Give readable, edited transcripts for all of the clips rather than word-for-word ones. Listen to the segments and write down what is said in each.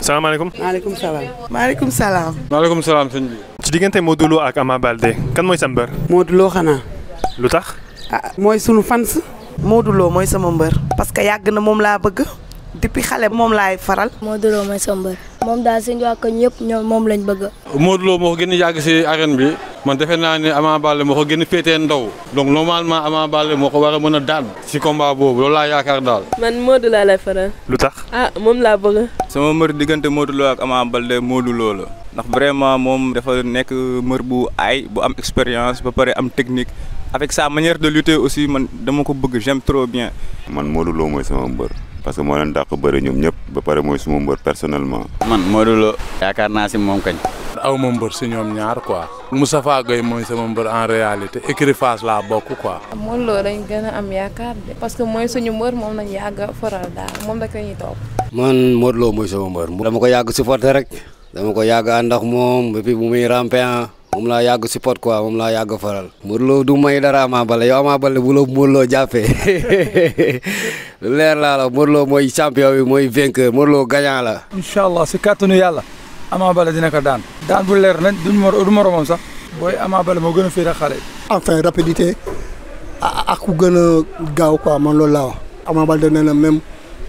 salaamaaleykum. maaleykum salaam. maaleykum salaam. maaleykum salaam sëñ bi. ci diggante Modou Lo ak Ama Baldé kan mooy sa mbër. Modou Lo xanaa. lu tax. mooy sunu fans. Modou Lo mooy sama mbër. parce que yàgg na moom laa bëgg. depuis xale moom laay faral. Modou Lo mooy sama mbër. moom daal suñu waa ko ñëpp ñoom moom lañ bëgg. Modou Lo moo ko gën a yàgg si arène bi man defe naa ne Ama Baldé moo ko gën a féetee ndaw donc normalement Ama Baldé moo ko war a mën a daan si combat boobu loolu laa yaakaar daal. man Modou laa lay faral. lu tax. moom laa bëgg. sama mbër diggante Modou Lo ak Ama Baldé Modou Lo la ndax vraiment moom dafa nekk mbër bu aay bu am expérience ba pare am technique avec sa manière de lutter aussi man dama ko bëgg j'aime trop bien. man Modou Lo mooy sama mbër. parce que moo leen dàq bëri ñoom ñëpp ba pare mooy suma mbër personnellement. man Modou Lo yaakaar naa si moom kañ. aw ma mbër si ñoom ñaar quoi. Moustapha Gueye mooy sama mbër en réalité écurie Fass laa bokk quoi. Modou Lo dañ gën a am yaakaar de parce que mooy suñu mbër moom lañ yàgg a faral daal moom rek la ñuy topp. man Modou Lo mooy sama mbër. dama ko yàgg supporter rek. dama ko yàgg ànd ak moom depuis bu muy rampé moom laa yàgg support quoi moom laa yàgg faral. Modou Lo du may dara Ama Baldé yow Ama Baldé bu la Modou Lo jàppee lu leer laa la Modou Lo mooy champion bi mooy vainqueur Modou Lo gagnant la. incha allah si kàttanu yàlla Ama Baldé dina ko daan. daan bu leer nañ du moromam sax booy Ama Baldé moo gën a féere xale. enfin rapidité ak ku gën a gaaw quoi man loolu laa wax. Ama Baldé nee na même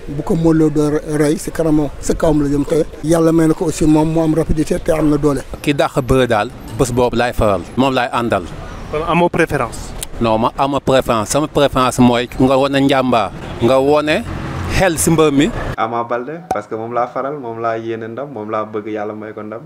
bu ko Modou Lo doon rey si kanamam si kawam la jëm te yàlla may na ko aussi moom mu am rapidité te am na doole. ki dàq bëre daal bés boobu laay faral moom laay àndal. kon amoo préférence. non ma ama préférence sama préférence mooy nga wane njàmbaar nga wone xel si mbër mi. Ama Baldé parce que moom laa faral moom laa yéene ndam moom laa bëgg yàlla may ko ndam.